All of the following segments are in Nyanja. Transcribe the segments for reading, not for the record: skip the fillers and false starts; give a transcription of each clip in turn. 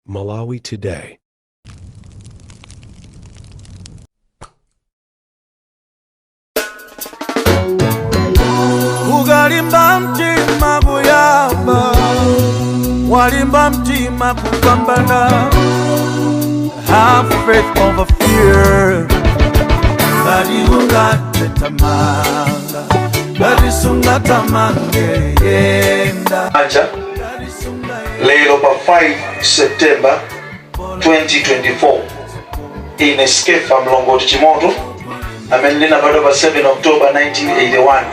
Malawi Today. Ukalimba mtima kuyamba, walimba mtima kupambana. Have faith over fear. Ngati ungatetamanga, ngati sungatamanga, yenda. Anja lero pa 5 September 2024, ine Skeffa Mlongoti Chimoto, amene ndinabadwa pa 7 October 1981,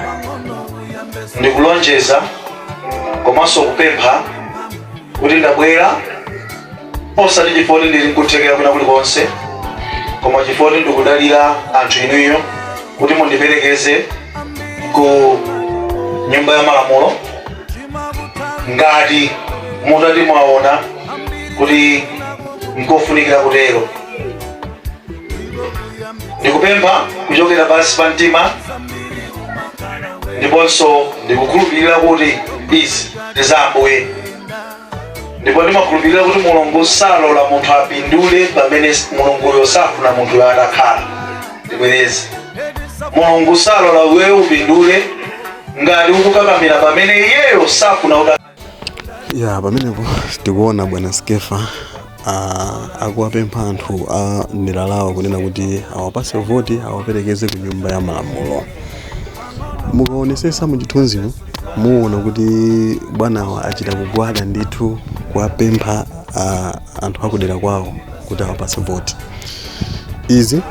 ndikulonjeza komanso kupempha kuti ndabwera osati chifukwa kuti ndili nkuthekera kwina kulikonse, koma chifukwa kuti ndikudalira anthu inuyo kuti mundiperekeze ku Nyumba ya Malamulo ngati mutati mwaona kuti nkofunikira kutero. Ndikupempha kuchokera pansi pa mtima, ndiponso ndikukhulupirira kuti izi ndi za Ambuye, ndipo ndimakhulupirira kuti Mulungu salola munthu apindule pamene Mulunguyo safuna munthuyo atakhala. Ndibwereze, Mulungu salola iweyo upindule ngati ukukakamira pamene iyeyo safuna kuti. Ya, pamenepo tikuona bwana Skeffa akuwapempha anthu a mdera lawo kunena kuti awapase voti, awaperekeze ku Nyumba ya Malamulo. Mukaonesesa muchithunzimo, muona kuti bwanawa achita kugwada ndithu kuwapempha anthu akudera kwawo kuti awapase voti. Izi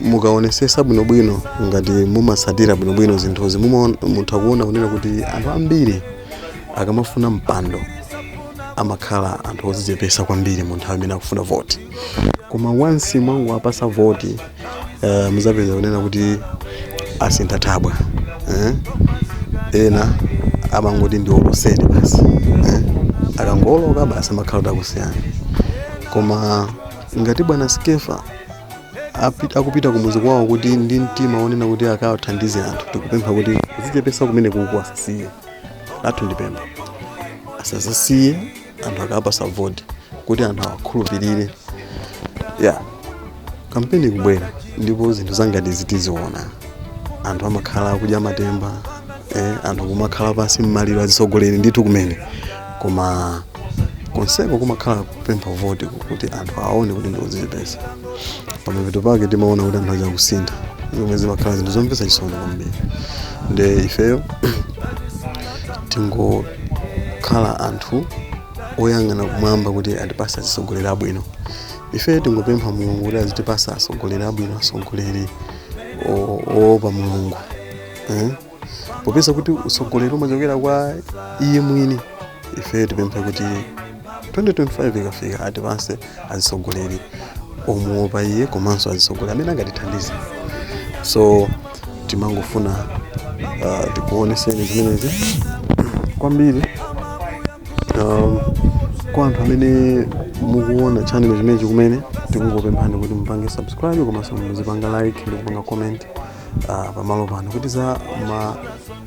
mukaonesesa bwinobwino, ngati mumasatira bwinobwino zinthuzi, mutha kuona kunena kuti anthu ambiri akamafuna mpando amakhala anthu odzichepesa kwambiri mu nthawi imene akufuna voti, koma once mwangowapasa voti, muzapeza kunena kuti asintha thabwa, eh? Ena amangoti ndi oloseni basi, eh? Akangoloka basi, amakhala kuti akusiyana. Koma ngati bwana Skeffa akupita kumuzi kwawo kuti ndi mtima wonena kuti akawathandize anthu, tikupempha kuti kudzichepesa kumene kuku asasiye. Lathu ndipempha, asazasiye anthu akapasa voti, kuti anthu awakhulupirire. Ya, kampeni ikubwera ndipo zinthu zangati zitiziona, anthu amakhala akudya matemba, anthu kumakhala pansi mmaliro azitsogoleri ndithu kumene, koma konseko kumakhala kupempha voti kuti anthu aone kuti ndikudzichepesa. Pamapeto pake timaona kuti anthu aja kusintha, zomwe zimakhala zinthu zomvetsa chisoni kwambiri. Nde ifeyo tingokhala anthu oyang'ana kumwamba kuti atipase atsogoleri abwino. Ife tingopempha Mulungu kuti azitipasa atsogoleri abwino, atsogoleri oopa Mulungu, eh? Popeza kuti utsogoleri umachokera kwa iye mwini, ife tipemphe kuti 2025 ikafika atipase atsogoleri omuopa iye komanso atsogoleri amene angatithandize. So timangofuna tikuoneseni zimenezi kwambiri. Kwa anthu amene mukuona channel chimenechi kumene, tikungopemphani kuti mupange subscribe komanso muzipanga like ndi kupanga comment pamalo pano kuti za ma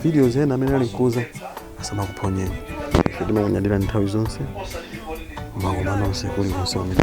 videos ena amene ali mkuza asamakuphonyeni. Ife timakunyadira nthawi zonse. Makoma nonse kulikonse kumene.